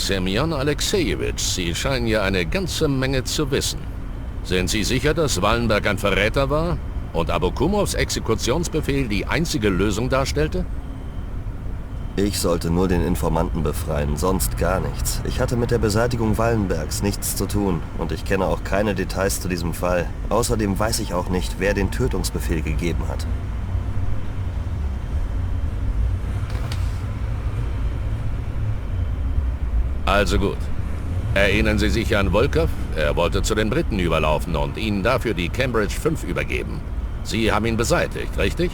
Semyon Alexejewitsch, Sie scheinen ja eine ganze Menge zu wissen. Sind Sie sicher, dass Wallenberg ein Verräter war und Abakumows Exekutionsbefehl die einzige Lösung darstellte? Ich sollte nur den Informanten befreien, sonst gar nichts. Ich hatte mit der Beseitigung Wallenbergs nichts zu tun und ich kenne auch keine Details zu diesem Fall. Außerdem weiß ich auch nicht, wer den Tötungsbefehl gegeben hat. Also gut. Erinnern Sie sich an Volkov? Er wollte zu den Briten überlaufen und ihnen dafür die Cambridge 5 übergeben. Sie haben ihn beseitigt, richtig?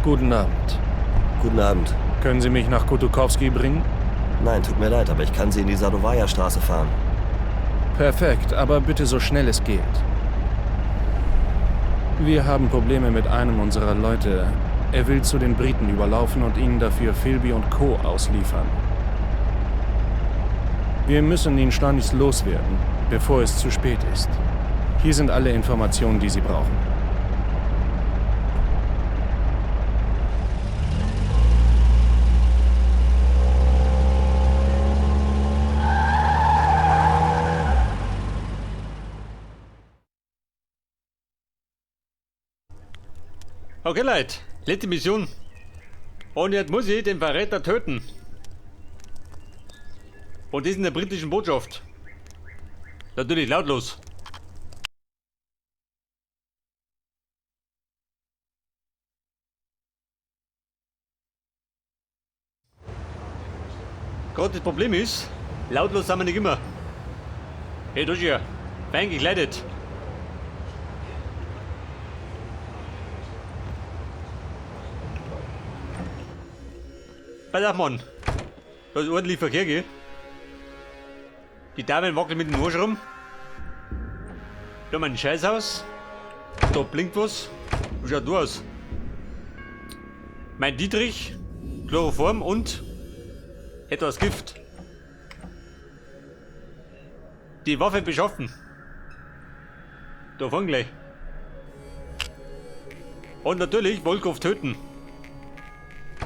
Guten Abend. Guten Abend. Können Sie mich nach Kutukowski bringen? Nein, tut mir leid, aber ich kann Sie in die Sadowaja-Straße fahren. Perfekt, aber bitte so schnell es geht. Wir haben Probleme mit einem unserer Leute. Er will zu den Briten überlaufen und ihnen dafür Philby und Co. ausliefern. Wir müssen ihn schleunigst loswerden, bevor es zu spät ist. Hier sind alle Informationen, die Sie brauchen. Okay, Leute, letzte Mission. Und jetzt muss ich den Verräter töten. Und das in der britischen Botschaft. Natürlich lautlos. Gott, das Problem ist, lautlos sind wir nicht immer. Hey, du hier, fein gekleidet. Pass auf, Mann. Da ist ordentlich Verkehr, gell? Die Damen wackeln mit dem Arsch rum. Da haben wir ein Scheißhaus. Da blinkt was. Wie schaut du aus? Mein Dietrich, Chloroform und etwas Gift. Die Waffe beschaffen. Da fahren gleich. Und natürlich Volkov töten.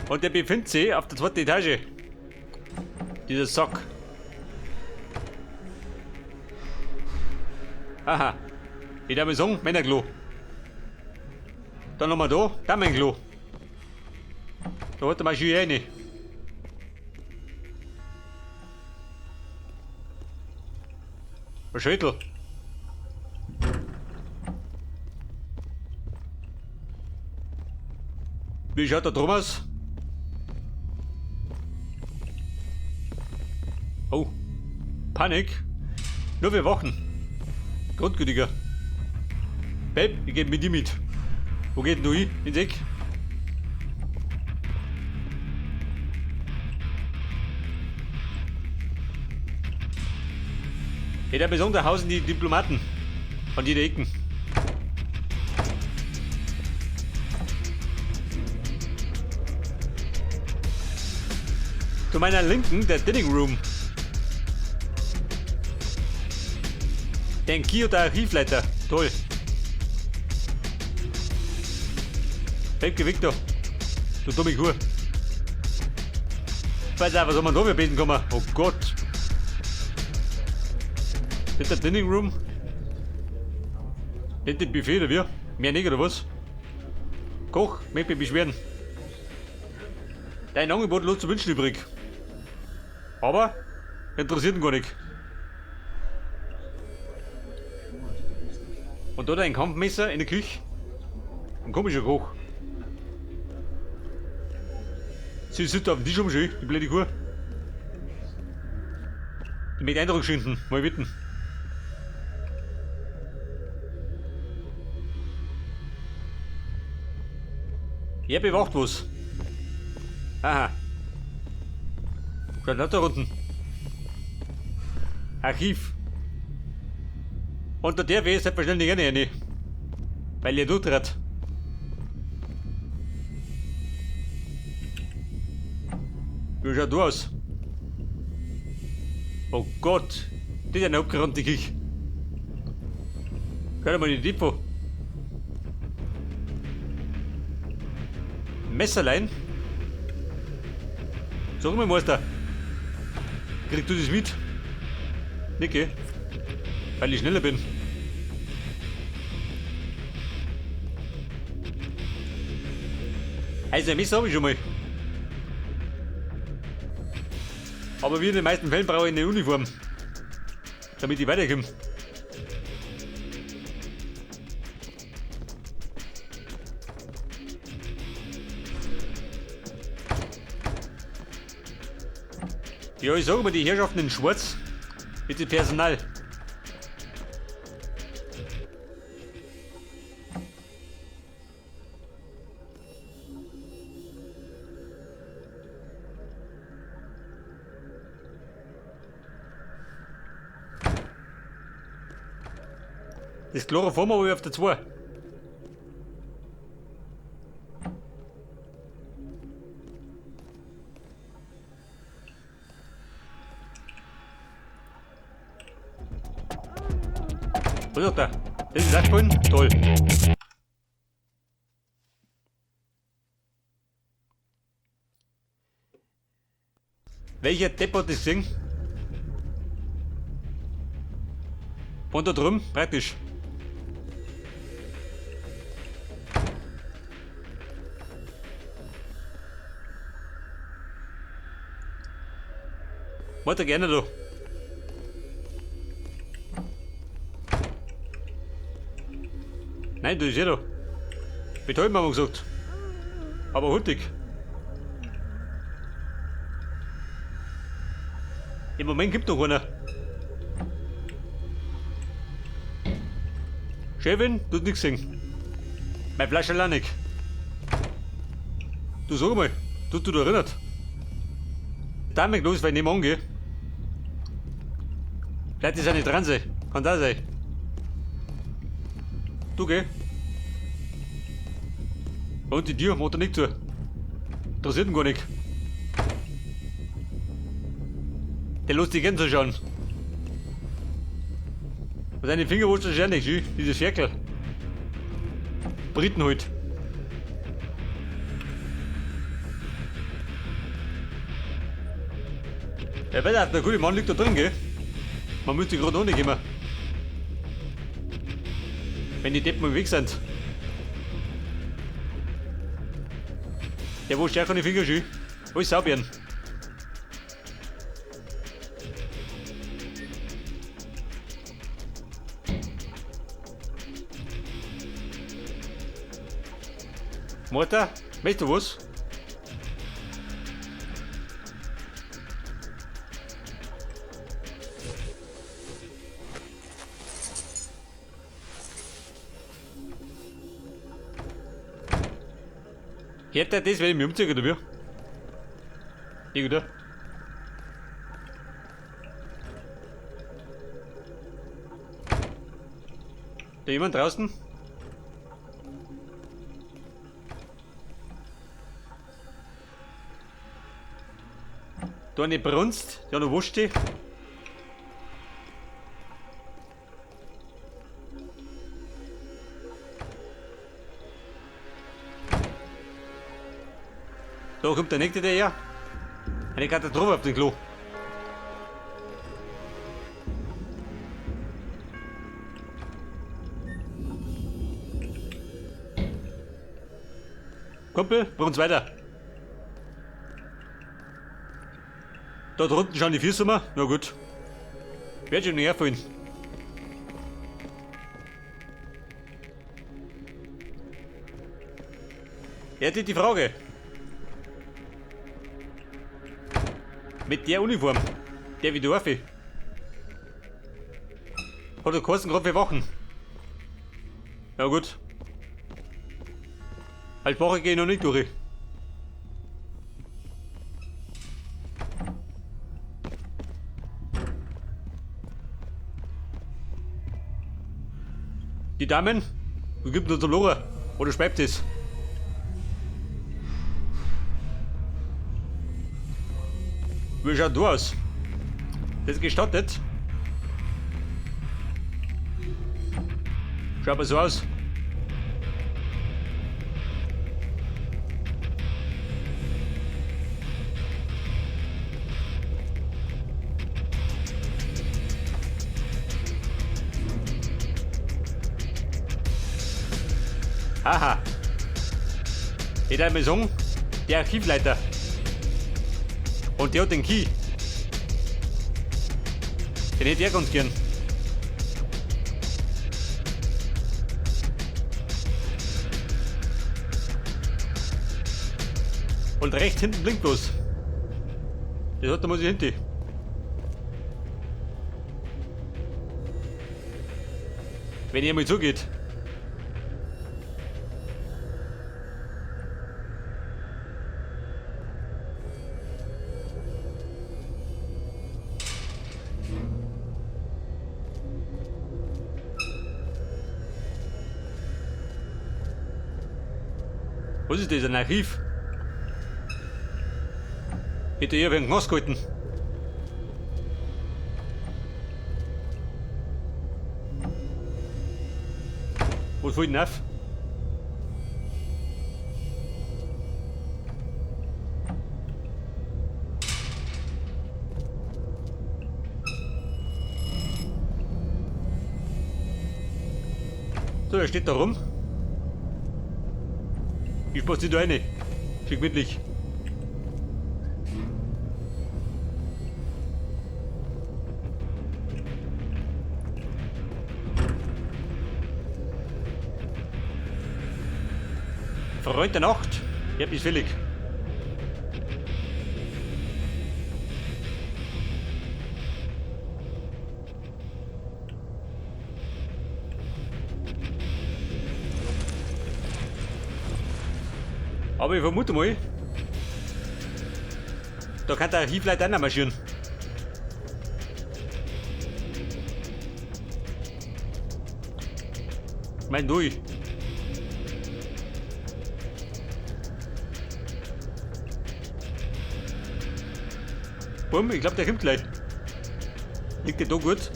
Und der befindet sich auf der zweiten Etage. Dieser Sack. Aha. Ich darf mal sagen, Männerklo. Dann haben wir da, Damenklo. Da hat er mal schön rein. Ein Schüttel. Wie schaut der Thomas? Oh, Panik. Nur wir Wochen. Grundgütiger. Babe, ich geh mit dir mit. Wo geht denn du hin? Ins Eck? Hey, da besonders hausen die Diplomaten. An jeder Ecken. Zu meiner Linken der Dining Room. Den Kyoto Archivleiter. Toll. Bebke Victor. Du dumme Kuh. Weiß auch, was haben wir da für beten kommen? Oh Gott. Nicht der Dining Room? Nicht das Buffet oder wie? Mehr nicht oder was? Koch, möchte mich beschweren. Dein Angebot lässt zu wünschen übrig. Aber interessiert ihn gar nicht. Und da dein Kampfmesser in der Küche. Ein komischer Koch. Sie sitzt auf dem Tisch rum, schön, die blöde Kuh. Die mit Eindruck schinden, mal bitten. Er bewacht was. Aha. Schaut da unten. Archiv. Und der wäre selbstverständlich auch nicht rein. Weil ihr durchtrat. Wie schaut du aus? Oh Gott, das ist eine abgeräumte Küche. Schau dir mal die Depot. Messerlein. Sag mal, Meister. Kriegst du das mit? Nicht, Weil ich schneller bin. Also ein Messer habe ich schon mal. Aber wie in den meisten Fällen brauche ich eine Uniform. Damit ich weiterkomme. Ja, ich sage mal, die Herrschaften in Schwarz mit dem Personal. Das Chloroform habe ich auf der 2. Was ist da? Das ist abgefallen? Toll. Welcher Depp hat das gesehen? Von da drüben? Praktisch. Warte gerne da. Nein, du ist ja da. Betäuben haben wir gesagt. Aber hurtig. Im Moment gibt noch einer. Chefin, du hast nichts gesehen. Mein Flasche auch nicht. Du sag mal, du du da erinnert. Damit los, weil ich nicht mehr angehe. Vielleicht ist er nicht dran sein. Kann da sein. Du geh. Und die Tür macht er nicht zu. Interessiert ihn gar nicht. Der lässt sich gern zu schauen. Und seine Finger wurscht er nicht, schön, dieses Ferkel. Briten halt. Ja, weiß der gute Mann liegt da drin, gell? Man müsste gerade ohne gehen. Wenn die Deppen im Weg sind. Der wo stärker die Finger schön. Alles sauber. Mutter, weißt du was? Hört der das, wenn ich mich umziehe, oder wie? Irgendwo. Da jemand draußen? Da eine Brunst, ja noch wurscht die. Da kommt der nächste der her. Eine Katastrophe auf dem Klo. Kumpel, bring uns weiter. Dort unten schauen die Füße mal. Na gut. Werd schon nicht herfallen. Jetzt ist die Frage. Mit der Uniform. Der wie Dorfi. Hat er geheißen, gerade für Wachen. Ja gut. Als Wache gehe ich noch nicht durch. Die Damen, wo gibt denn der Lora? Oder schreibt es? Wie schaut du aus? Das ist gestattet. Schaut mal so aus. Aha. Ich darf mal sagen, der Archivleiter. Und der hat den Key. Den hätte ich ganz gern. Und rechts hinten blinkt bloß. Das hat da muss ich hinten. Wenn ihr mal zugeht. Was ist das, ein Archiv? Hätte ich wen Knast gehalten. Was fällt denn auf? So, er steht da rum. Ich spaziere da rein. Schön gemütlich. Freund der Nacht, ich hab mich fällig. Aber ich vermute mal, da kann der Archivleiter auch noch marschieren. Mein durch. Bumm, ich glaub, der kommt gleich. Liegt der da gut?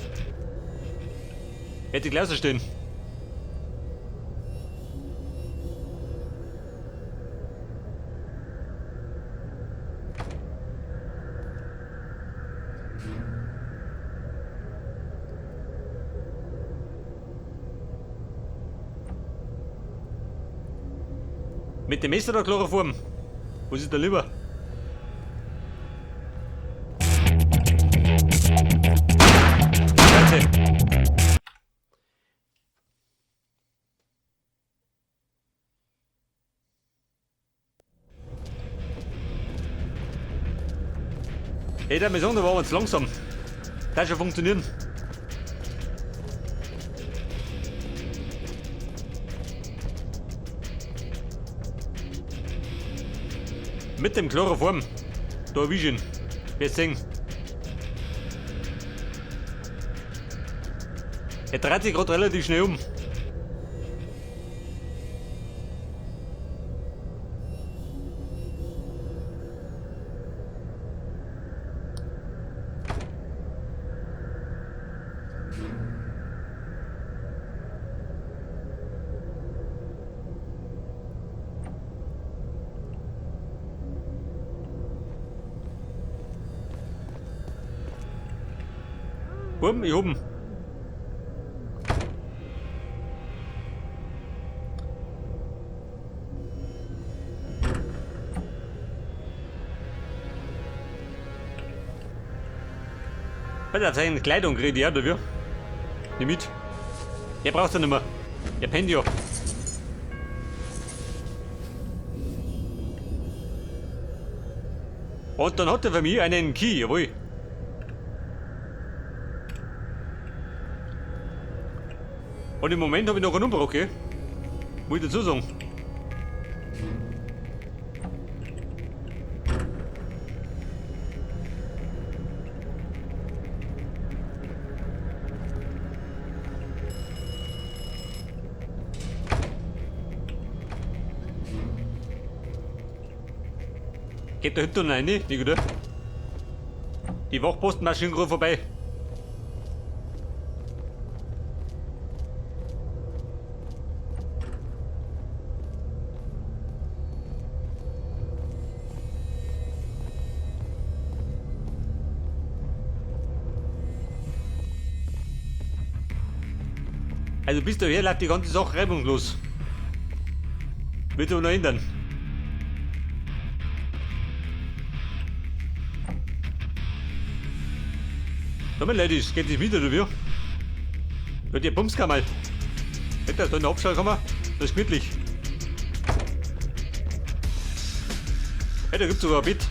Hätte gleich stehen. Mit dem Messer oder Chloroform? Was ist da lieber? Scheiße. Hey, der Mission, da waren wir jetzt langsam. Das schon funktionieren. Mit dem Chloroform. Da erwisch ich ihn. Wirst sehen. Er dreht sich grad relativ schnell um. Bumm, ich hab ihn. Bei der seine Kleidung kriegt er dafür. Nimm mit. Er braucht ja nicht mehr. Er pennt ja. Und dann hat er für mich einen Key, jawohl. Und im Moment habe ich noch einen Umbruch, okay? Muss ich dazu sagen. Geht da hinten rein, nicht, oder? Die Wachposten marschieren gerade vorbei. Also bis daher läuft die ganze Sache reibungslos. Wird sich aber noch ändern. Da, meine Ladies, geht das wieder, oder wie? Ja, die Bumskammer. Hätte das da in der Abschallkammer? Das ist gemütlich. Hey, da gibt's sogar ein Bett.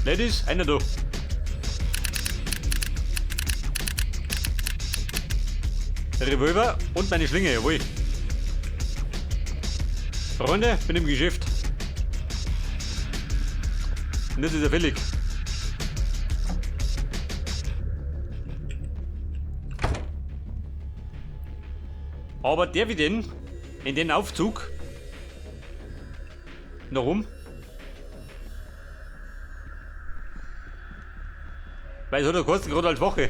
Ladies, einer da. Der Revolver und meine Schlinge, jawohl. Freunde, bin im Geschäft. Und das ist ja fällig. Aber der wie denn in den Aufzug noch rum? Weil es hat er kosten gerade als Woche.